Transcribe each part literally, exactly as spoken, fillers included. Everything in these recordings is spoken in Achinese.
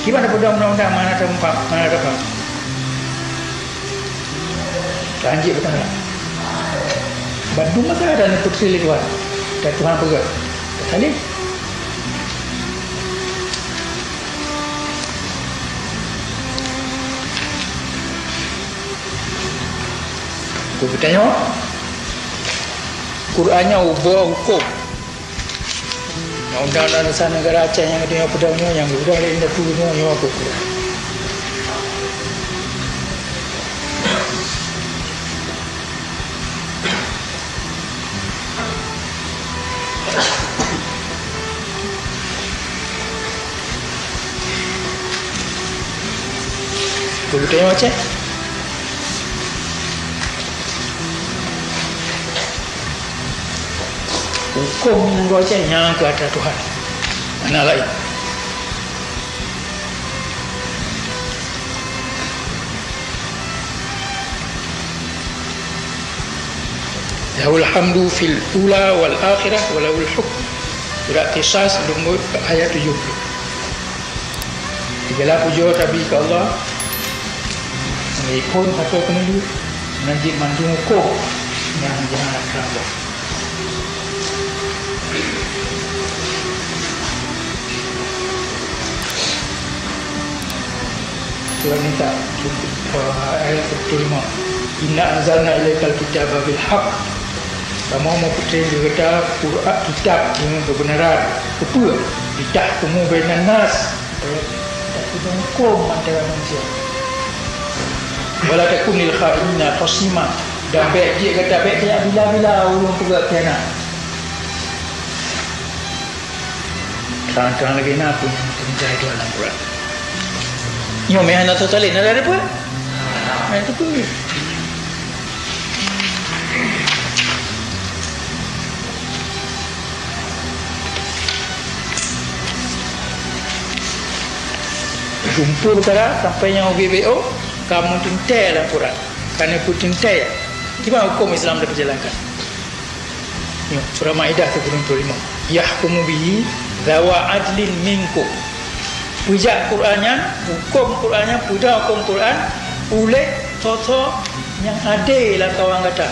Kiban peudong undang-undang mana teumpat, mana teumpat. Lanjut beutara. Bandum masa ada neupeutré lé Tuhan. Dan Tuhan peugah, "Saleh." Aku bertanya, Quran nyoe ubah hukum. Undang-undang dasar negara Aceh nyang geutanyoe peudong nyoe, nyang geupeudong lé indatu nyoe, nyoe aku peudong. Geutanyoe Aceh. Huköm nyang geucebta nyan keu atra Tuhan. Hana laén. Lahul hamdu fil ula wal akhirah wa lahul hukm. Surat Qasas, lumbôi ayat tujoh ploh. Sigala pujoe tabri keu Allah, meuliphon sapeue keuneulheueh, meunan cit mandum huköm nyang jeuet keu Allah. Surat Nisa, ayat tujoh ploh lima. Inna anzalna ilaikal kitaba bil haqq. Kamoe meupeutrön keu gata Quran, kitab deungon keubeunaran. Keupeue? Litahkuma bainan nas. Supaya gata huköm antara manusia. Wala takun lil khainina khasima. Dan bék jeuet gata, bék kajak bila-bila ureuëng peugah khianat. Trang-trang lagée na pun teuntée dua lam urat. Nyoe meuhana teutalén, ada apa? Ada apa? Jumpa perkara sampai nyang U G B O, kamu teuntée lam urat. Karena pun teuntée, gimana hukum Islam diperjalankan? Nyoe, Surah Maidah sikureueng ploh limong. Yahkumu bihi zawa adlin minkum. Peujak Quran nyan, huköm Quran nyan, peudong huköm Quran uléh soe-soe nyang adé lam kawan gata.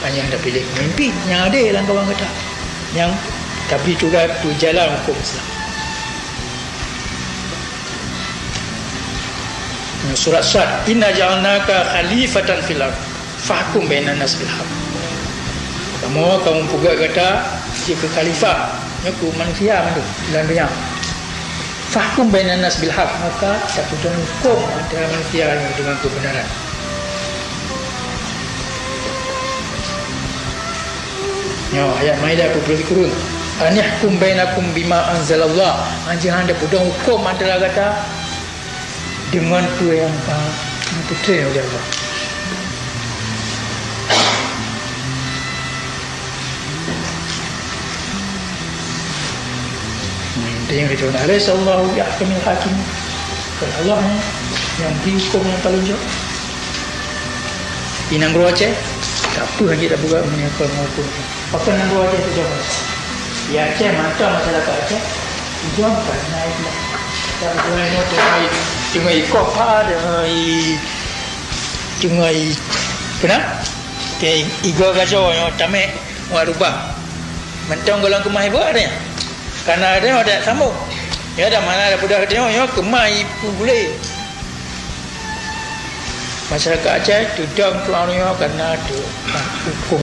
Hana tapiléh pemimpin nyang adé lam kawan gata. Nyang tapi tugaih peujalan huköm Islam. Surat Sad, "Inna ja'alnaka khalifatan fil ard, fahkum bainan nas bil haq." Kamoe, kamoe peugah gata jeuet keu khalifah, nyoe keu manusia mandum lam donya. "Fahkum bainan nas bil haq," maka tapeudong huköm antara manusia nyoe deungon keubeunaran. Nyoe ayat Maidah peuet ploh sikureueng. "Anihkum bainakum bima anzalallah." Anjeut hana peudong huköm antara gata deungon peue nyang ka geupeutrön lé Allah. Inti nyang itu, "Alaysa Allahu bi ahkamil hakim?" Bukan Allah nyang bri huköm nyang paling jok? Di nanggroe Aceh, tak apa lagi tak buka menyangkut maupun. Pakon nanggroe Aceh tu jauh? Di Aceh mantong masyarakat Aceh jauh kan naik lah. Tak boleh nyoe teungoh i-, teungoh ikop ha, teungoh i-, teungoh i-, kena? Teungoh i-, igo gajo nyoe tamek wak rubah. Mantong golom keumah ibu ada nyan. Karena ada nyoe ada sambung. Ya dah mana ada budak tengok nyoe keumah ibu boleh. Masyarakat Aceh teudong tuan nyoe karena tu hukum